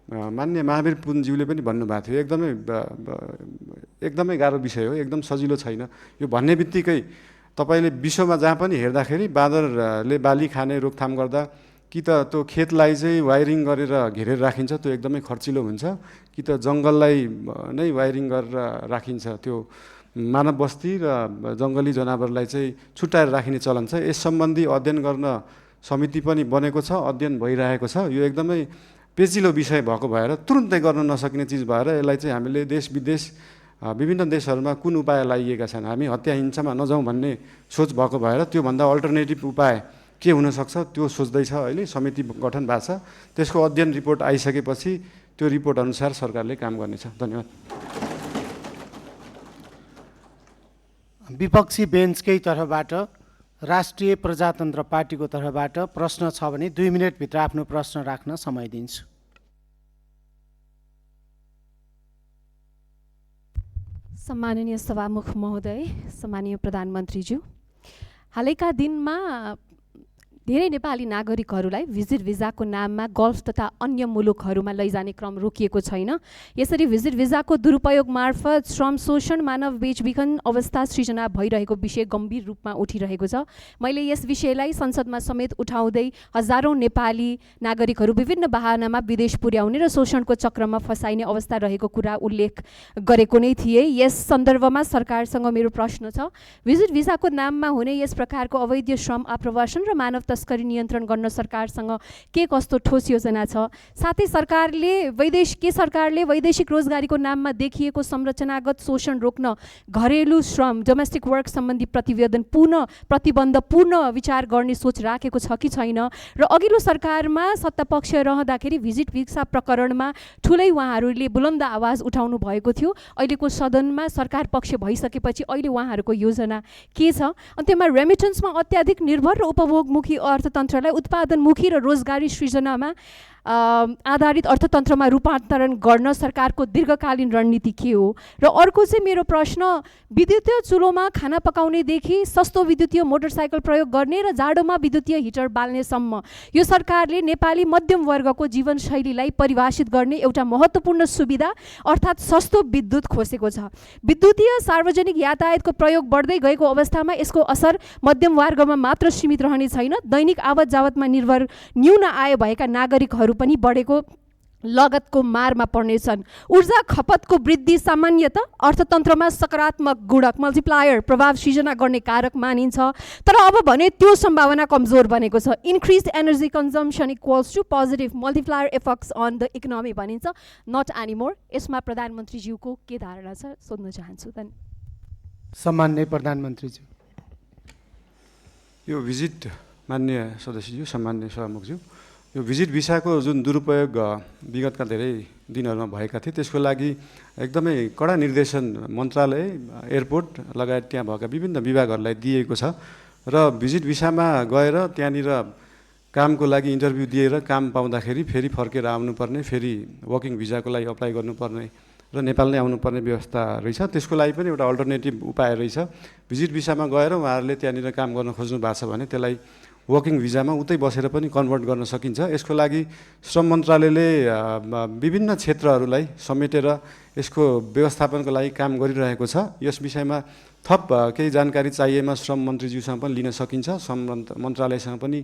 मान्य महावीर पुनज्यूले पनि भन्नुभएको थियो, एकदमै गाह्रो विषय हो, एकदम सजिलो छैन। यो भन्ने बित्तिकै तपाईँले विश्वमा जहाँ पनि हेर्दाखेरि बाँदरले बाली खाने रोकथाम गर्दा कि त त्यो खेतलाई चाहिँ वायरिङ गरेर घेरेर राखिन्छ, त्यो एकदमै खर्चिलो हुन्छ, कि त जङ्गललाई नै वायरिङ गरेर राखिन्छ। त्यो मानव बस्ती र जङ्गली जनावरलाई चाहिँ छुट्याएर राखिने चलन छ। यस सम्बन्धी अध्ययन गर्न समिति पनि बनेको छ, अध्ययन भइरहेको छ। यो एकदमै पेचिलो विषय भएको भएर तुरुन्तै गर्न नसकिने चिज भएर यसलाई चाहिँ हामीले देश विदेश विभिन्न देशहरूमा कुन उपाय लाइएका छन्, हामी हत्या हिंसामा नजाउँ भन्ने सोच भएको भएर त्योभन्दा अल्टरनेटिभ उपाय के हुनसक्छ त्यो सोच्दैछ। अहिले समिति गठन भएको छ। त्यसको अध्ययन रिपोर्ट आइसकेपछि त्यो रिपोर्ट अनुसार सरकारले काम गर्नेछ। धन्यवाद। विपक्षी बेन्चकै तर्फबाट राष्ट्रिय प्रजातन्त्र पार्टीको तर्फबाट प्रश्न छ भने 2 मिनटभित्र आफ्नो प्रश्न राख्न समय दिन्छु। सम्माननीय सभामुख महोदय, सम्माननीय प्रधानमन्त्रीज्यू, हालैका दिनमा धेरै नेपाली नागरिकहरूलाई भिजिट भिजाको नाममा गल्फ तथा अन्य मुलुकहरूमा लैजाने क्रम रोकिएको छैन। यसरी भिजिट भिजाको दुरुपयोग मार्फत श्रम शोषण, मानव बेचबिखन अवस्था सृजना भइरहेको विषय गम्भीर रूपमा उठिरहेको छ। मैले यस विषयलाई संसदमा समेत उठाउँदै हजारौँ नेपाली नागरिकहरू विभिन्न बहानामा विदेश पुर्याउने र शोषणको चक्रमा फसाइने अवस्था रहेको कुरा उल्लेख गरेको नै थिए। यस सन्दर्भमा सरकारसँग मेरो प्रश्न छ, भिजिट भिजाको नाममा हुने यस प्रकारको अवैध श्रम आप्रवासन र मानव तस्करी नियन्त्रण गर्न सरकारसँग के कस्तो ठोस योजना छ? साथै सरकारले वैदेशिक रोजगारीको नाममा देखिएको संरचनागत शोषण रोक्न घरेलु श्रम डोमेस्टिक वर्क सम्बन्धी प्रतिबन्ध पूर्ण विचार गर्ने सोच राखेको छ कि छैन? र अघिल्लो सरकारमा सत्तापक्ष रहँदाखेरि भिजिट भिसा प्रकरणमा ठुलै उहाँहरूले बुलन्द आवाज उठाउनु भएको थियो। अहिलेको सदनमा सरकार पक्ष भइसकेपछि अहिले उहाँहरूको योजना के छ? अनि त्यसमा रेमिटेन्समा अत्याधिक निर्भर र उपभोगमुखी अर्थतन्त्रलाई उत्पादनमुखी र रोजगारी सृजनामा आधारित अर्थतन्त्रमा रूपान्तरण गर्न सरकारको दीर्घकालीन रणनीति के हो? र अर्को चाहिँ मेरो प्रश्न, विद्युतीय चुलोमा खाना पकाउनेदेखि सस्तो विद्युतीय मोटरसाइकल प्रयोग गर्ने र जाडोमा विद्युतीय हिटर बाल्नेसम्म यो सरकारले नेपाली मध्यम वर्गको जीवनशैलीलाई परिभाषित गर्ने एउटा महत्त्वपूर्ण सुविधा अर्थात् सस्तो विद्युत खोसेको छ। विद्युतीय सार्वजनिक यातायातको प्रयोग बढ्दै गएको अवस्थामा यसको असर मध्यम वर्गमा मात्र सीमित रहने छैन, दैनिक आवत जावतमा निर्भर न्यून आय भएका नागरिकहरू पनि बढेको लगतको मारमा पर्नेछन्। ऊर्जा खपतको वृद्धि सामान्यतः अर्थतन्त्रमा सकारात्मक गुणक मल्टिप्लायर प्रभाव सृजना गर्ने कारक मानिन्छ, तर अब भने त्यो सम्भावना कमजोर बनेको छ। Increased energy consumption equals to positive multiplier effects on the economy भनिन्छ, नट एनिमोर। यसमा प्रधानमन्त्रीज्यूको के धारणा छ सोध्न चाहन्छु। सम्माननीय प्रधानमन्त्रीज्यू। यो भिजिट माननीय सदस्यज्यू, सम्माननीय सभामुखज्यू, यो भिजिट भिसाको जुन दुरुपयोग विगतका धेरै दिनहरूमा भएका थिए त्यसको लागि एकदमै कडा निर्देशन मन्त्रालय, एयरपोर्ट लगायत त्यहाँ भएका विभिन्न विभागहरूलाई दिएको छ र भिजिट भिसामा गएर त्यहाँनिर कामको लागि इन्टरभ्यू दिएर काम पाउँदाखेरि फेरि फर्केर आउनुपर्ने, फेरि वर्किङ भिजाको लागि अप्लाई गर्नुपर्ने र नेपाल नै आउनुपर्ने व्यवस्था रहेछ। त्यसको लागि पनि एउटा अल्टरनेटिभ उपाय रहेछ। भिजिट भिसामा गएर उहाँहरूले त्यहाँनिर काम गर्न खोज्नु भएको छ भने त्यसलाई वर्किङ भिजामा उतै बसेर पनि कन्भर्ट गर्न सकिन्छ। यसको लागि श्रम मन्त्रालयले विभिन्न क्षेत्रहरूलाई समेटेर यसको व्यवस्थापनको लागि काम गरिरहेको छ। यस विषयमा थप केही जानकारी चाहिएमा श्रम मन्त्रीज्यूसँग पनि लिन सकिन्छ, श्रम मन्त्रालयसँग पनि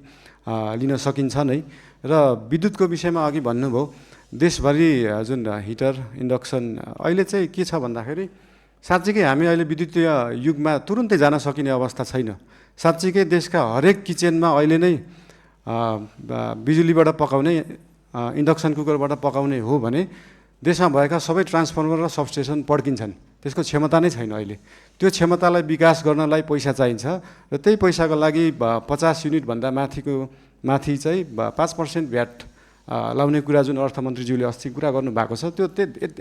लिन सकिन्छ नै। र विद्युतको विषयमा अघि भन्नुभयो, देशभरि जुन हिटर इन्डक्सन अहिले चाहिँ के छ भन्दाखेरि साँच्चीकै हामी अहिले विद्युतीय युगमा तुरुन्तै जान सकिने अवस्था छैन। साँच्चीकै देशका हरेक किचनमा अहिले नै बिजुलीबाट पकाउने, इन्डक्सन कुकरबाट पकाउने हो भने देशमा भएका सबै ट्रान्सफर्मर र सबस्टेसन पड्किन्छन्। त्यसको क्षमता नै छैन अहिले। त्यो क्षमतालाई विकास गर्नलाई पैसा चाहिन्छ र त्यही पैसाको लागि 50 युनिटभन्दा माथि चाहिँ 5% भ्याट लाउने कुरा जुन अर्थमन्त्रीज्यूले अस्ति कुरा गर्नुभएको छ त्यो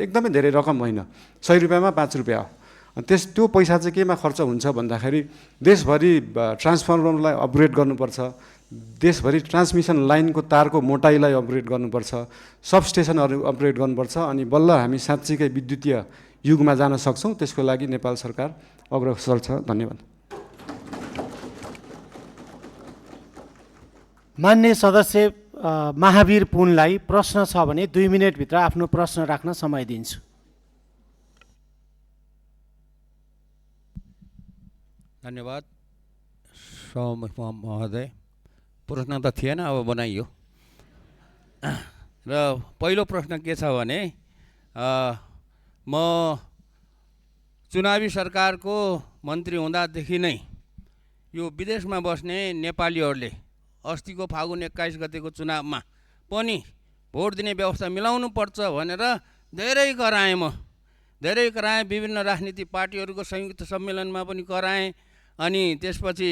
एकदमै धेरै रकम होइन, 100 रुपियाँमा 5 रुपियाँ हो। त्यो पैसा चाहिँ केमा खर्च हुन्छ भन्दाखेरि देशभरि ट्रान्सफर्मरलाई अपग्रेड गर्नुपर्छ, देशभरि ट्रान्समिसन लाइनको तारको मोटाइलाई अपग्रेड गर्नुपर्छ, सबस्टेसनहरू अपग्रेड गर्नुपर्छ, अनि बल्ल हामी साँच्चीकै विद्युतीय युगमा जान सक्छौँ। त्यसको लागि नेपाल सरकार अग्रसर छ। धन्यवाद। मान्य सदस्य महावीर पुनलाई प्रश्न छ भने 2 मिनेटभित्र आफ्नो प्रश्न राख्न समय दिन्छु। धन्यवाद सभामुख महोदय। प्रश्न त थिएन, अब बनाइयो। र पहिलो प्रश्न के छ भने म चुनावी सरकारको मन्त्री हुँदादेखि नै यो विदेशमा बस्ने नेपालीहरूले अस्तिको फागुन 21 गतेको चुनावमा पनि भोट दिने व्यवस्था मिलाउनु पर्छ भनेर धेरै कराएँ। विभिन्न राजनीतिक पार्टीहरूको संयुक्त सम्मेलनमा पनि कराएँ, अनि त्यसपछि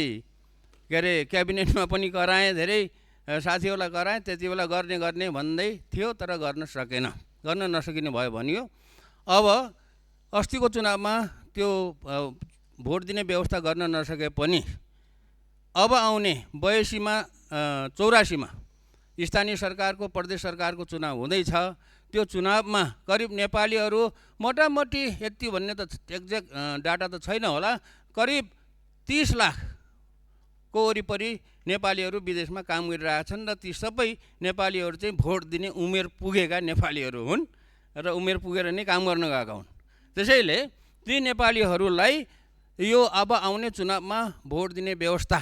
क्याबिनेटमा पनि कराएँ, धेरै साथीहरूलाई कराएँ। त्यति बेला गर्ने भन्दै थियो, तर गर्न नसकिने भयो भनियो। अब अस्तिको चुनावमा त्यो भोट दिने व्यवस्था गर्न नसके पनि अब आउने 82मा स्थानीय सरकारको, प्रदेश सरकारको चुनाव हुँदैछ। त्यो चुनावमा करिब नेपालीहरू मोटामोटी यति भन्ने त एक्ज्याक्ट डाटा त छैन होला, करिब 30 लाखको वरिपरि नेपालीहरू विदेशमा काम गरिरहेछन् र ती सबै नेपालीहरू चाहिँ भोट दिने उमेर पुगेका नेपालीहरू हुन् र उमेर पुगेर नै काम गर्न गएका हुन्। त्यसैले ती नेपालीहरूलाई यो अब आउने चुनावमा भोट दिने व्यवस्था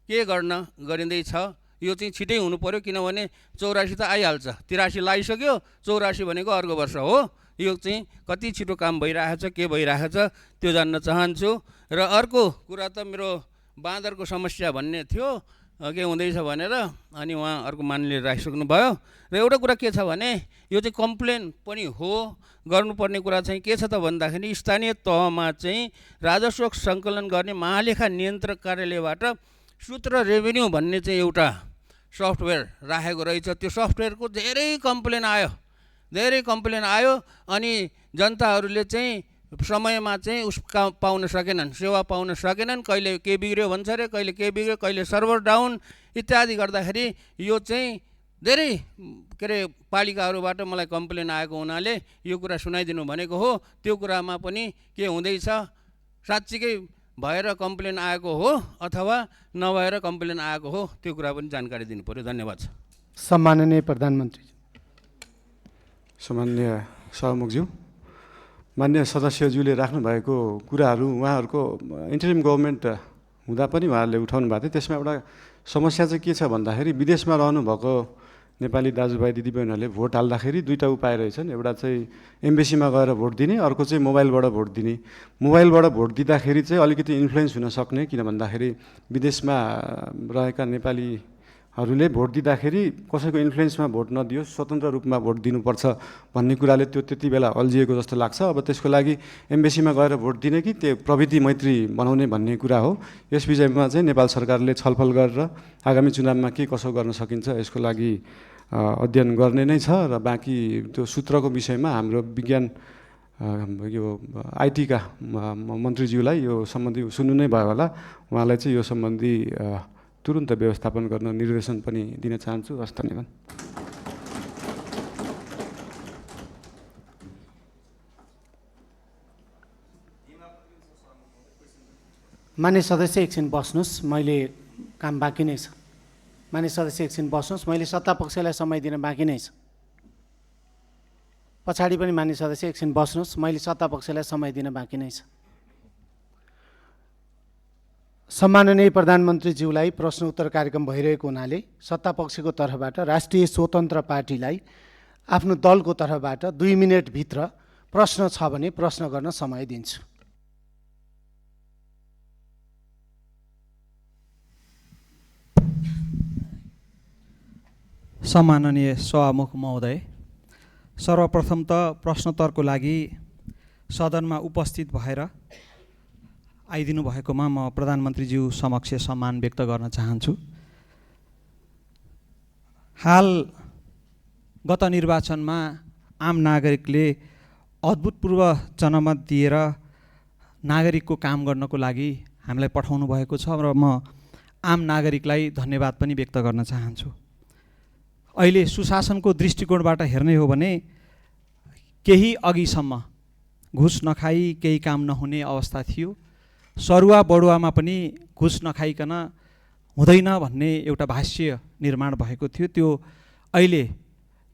के गरिँदैछ यो चाहिँ छिटै हुनु पर्यो, किनभने 84 त आइहाल्छ, 83 लागिसक्यो, 84 भनेको अर्को वर्ष हो। यो चाहिँ कति छिटो काम भइरहेछ, के भइरहेछ त्यो जान्न चाहन्छु। र अर्को कुरा त मेरो बाँदरको समस्या भन्ने थियो। के हुँदैछ भनेर अनि उहाँ अर्को माननीय राखिसक्नुभयो। र एउटा कुरा के छ भने यो चाहिँ कम्प्लेन पनि हो। गर्नुपर्ने कुरा चाहिँ के छ त भन्दाखेरि स्थानीय तहमा चाहिँ राजस्व सङ्कलन गर्ने महालेखा नियन्त्रक कार्यालयबाट सूत्र रेभेन्यू भन्ने चाहिँ एउटा सफ्टवेयर राखेको रहेछ। त्यो सफ्टवेयरको धेरै कम्प्लेन आयो अनि जनताहरूले चाहिँ समयमा चाहिँ पाउन सकेनन्, सेवा पाउन सकेनन्। कहिले के बिग्रियो भन्छ अरे, कहिले के बिग्रियो, कहिले सर्भर डाउन इत्यादि गर्दाखेरि यो चाहिँ धेरै के अरे पालिकाहरूबाट मलाई कम्प्लेन आएको हुनाले यो कुरा सुनाइदिनु भनेको हो। त्यो कुरामा पनि के हुँदैछ, साँच्चीकै भएर कम्प्लेन आएको हो अथवा नभएर कम्प्लेन आएको हो, त्यो कुरा पनि जानकारी दिनु पर्यो। धन्यवाद। सम्माननीय प्रधानमन्त्री। सामान्य सभामुखज्यू, मान्य सदस्यज्यूले राख्नुभएको कुराहरू उहाँहरूको इन्टरिम गभर्मेन्ट हुँदा पनि उहाँहरूले उठाउनु भएको थियो। त्यसमा एउटा समस्या चाहिँ के छ भन्दाखेरि विदेशमा रहनुभएको नेपाली दाजुभाइ दिदीबहिनीहरूले भोट हाल्दाखेरि दुईवटा उपाय रहेछन्। एउटा चाहिँ एम्बेसीमा गएर भोट दिने, अर्को चाहिँ मोबाइलबाट भोट दिने। मोबाइलबाट भोट दिँदाखेरि चाहिँ अलिकति इन्फ्लुएन्स हुन सक्ने, किन भन्दाखेरि विदेशमा रहेका नेपालीहरूले भोट दिँदाखेरि कसैको इन्फ्लुएन्समा भोट नदियोस्, स्वतन्त्र रूपमा भोट दिनुपर्छ भन्ने कुराले त्यो त्यति बेला अल्झिएको जस्तो लाग्छ। अब त्यसको लागि एम्बेसीमा गएर भोट दिने कि त्यो प्रविधि मैत्री बनाउने भन्ने कुरा हो। यस विषयमा चाहिँ नेपाल सरकारले छलफल गरेर आगामी चुनावमा के कसो गर्न सकिन्छ यसको लागि अध्ययन गर्ने नै छ। र बाँकी त्यो सूत्रको विषयमा हाम्रो विज्ञान यो आइटीका मन्त्रीज्यूलाई यो सम्बन्धी सुन्नु नै भयो होला। उहाँलाई चाहिँ यो सम्बन्धी तुरुन्त व्यवस्थापन गर्न निर्देशन पनि दिन चाहन्छु। हस्, धन्यवाद। मान्य सदस्य एकछिन बस्नुहोस्, मैले काम बाँकी नै छ। मान्य सदस्य एकछिन बस्नुहोस्, मैले सत्तापक्षलाई समय दिन बाँकी नै छ। पछाडि पनि मान्य सदस्य एकछिन बस्नुहोस्, मैले सत्तापक्षलाई समय दिन बाँकी नै छ। सम्माननीय प्रधानमन्त्रीज्यूलाई प्रश्न उत्तर कार्यक्रम भइरहेको हुनाले सत्तापक्षको तर्फबाट राष्ट्रिय स्वतन्त्र पार्टीलाई आफ्नो दलको तर्फबाट 2 मिनेटभित्र प्रश्न छ भने प्रश्न गर्न समय दिन्छु। सम्माननीय सभामुख महोदय, सर्वप्रथम त प्रश्नोत्तरको लागि सदनमा उपस्थित भएर आइदिनु भएकोमा म प्रधानमन्त्रीज्यू समक्ष सम्मान व्यक्त गर्न चाहन्छु। हाल गत निर्वाचनमा आम नागरिकले अभूतपूर्व जनमत दिएर नागरिकको काम गर्नको लागि हामीलाई पठाउनु भएको छ र म आम नागरिकलाई धन्यवाद पनि व्यक्त गर्न चाहन्छु। अहिले सुशासनको दृष्टिकोणबाट हेर्ने हो भने केही अघिसम्म घुस नखाई केही काम नहुने अवस्था थियो। सरुवा बढुवामा पनि घुस नखाइकन हुँदैन भन्ने एउटा भाष्य निर्माण भएको थियो। त्यो अहिले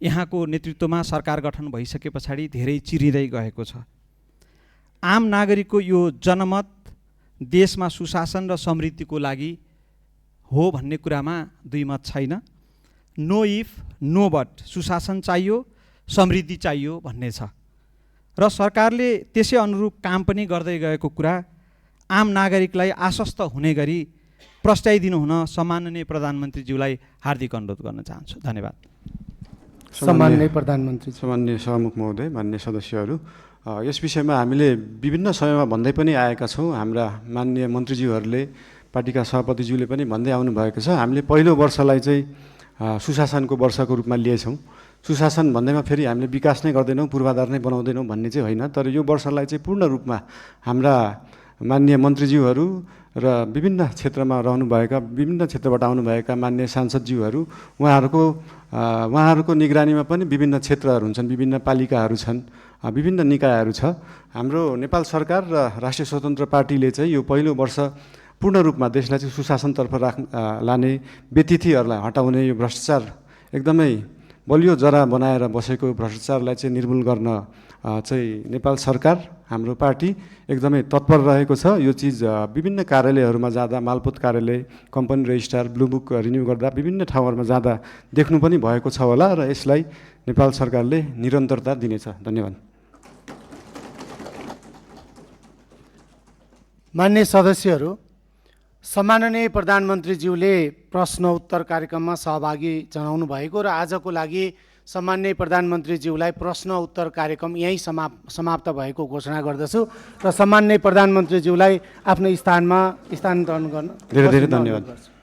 यहाँको नेतृत्वमा सरकार गठन भइसके पछाडि धेरै चिरिँदै गएको छ। आम नागरिकको यो जनमत देशमा सुशासन र समृद्धिको लागि हो भन्ने कुरामा दुई मत छैन। नो इफ नो बट, सुशासन चाहियो, समृद्धि चाहियो भन्ने छ र सरकारले त्यसै अनुरूप काम पनि गर्दै गएको कुरा आम नागरिकलाई आश्वस्त हुने गरी प्रस्ताइदिनु हुन सम्माननीय प्रधानमन्त्रीज्यूलाई हार्दिक अनुरोध गर्न चाहन्छु। धन्यवाद। सम्माननीय प्रधानमन्त्री। सम्माननीय सभामुख महोदय, मान्य सदस्यहरू, यस विषयमा हामीले विभिन्न समयमा भन्दै पनि आएका छौँ। हाम्रा माननीय मन्त्रीज्यूहरूले, पार्टीका सभापतिज्यूले पनि भन्दै आउनुभएको छ। हामीले पहिलो वर्षलाई चाहिँ सुशासनको वर्षको रूपमा लिएछौँ। सुशासन भन्दैमा फेरि हामीले विकास नै गर्दैनौँ, पूर्वाधार नै बनाउँदैनौँ भन्ने चाहिँ होइन। तर यो वर्षलाई चाहिँ पूर्ण रूपमा हाम्रा माननीय मन्त्रीज्यूहरू र विभिन्न क्षेत्रमा रहनुभएका, विभिन्न क्षेत्रबाट आउनुभएका मान्य सांसदज्यूहरू, उहाँहरूको निगरानीमा पनि विभिन्न क्षेत्रहरू हुन्छन्, विभिन्न पालिकाहरू छन्, विभिन्न निकायहरू छ। हाम्रो नेपाल सरकार र राष्ट्रिय स्वतन्त्र पार्टीले चाहिँ यो पहिलो वर्ष पूर्ण रूपमा देशलाई चाहिँ सुशासनतर्फ लाने, व्यतिथिहरूलाई हटाउने, यो भ्रष्टाचार एकदमै बलियो जरा बनाएर बसेको भ्रष्टाचारलाई चाहिँ निर्मूल गर्न चाहिँ नेपाल सरकार, हाम्रो पार्टी एकदमै तत्पर रहेको छ। यो चिज विभिन्न कार्यालयहरूमा जाँदा, मालपोत कार्यालय, company registrar, blue book renew गर्दा विभिन्न ठाउँहरूमा जाँदा देख्नु पनि भएको छ होला र यसलाई नेपाल सरकारले निरन्तरता दिनेछ। धन्यवाद। मान्य सदस्यहरू, सम्माननीय प्रधानमन्त्रीज्यूले प्रश्न उत्तर कार्यक्रममा सहभागी जनाउनु भएको र आजको लागि सम्माननीय प्रधानमन्त्रीज्यूलाई प्रश्न उत्तर कार्यक्रम यहीँ समाप्त भएको घोषणा गर्दछु र सम्माननीय प्रधानमन्त्रीज्यूलाई आफ्नो स्थानमा स्थानान्तरण गर्न धेरै धेरै धन्यवाद।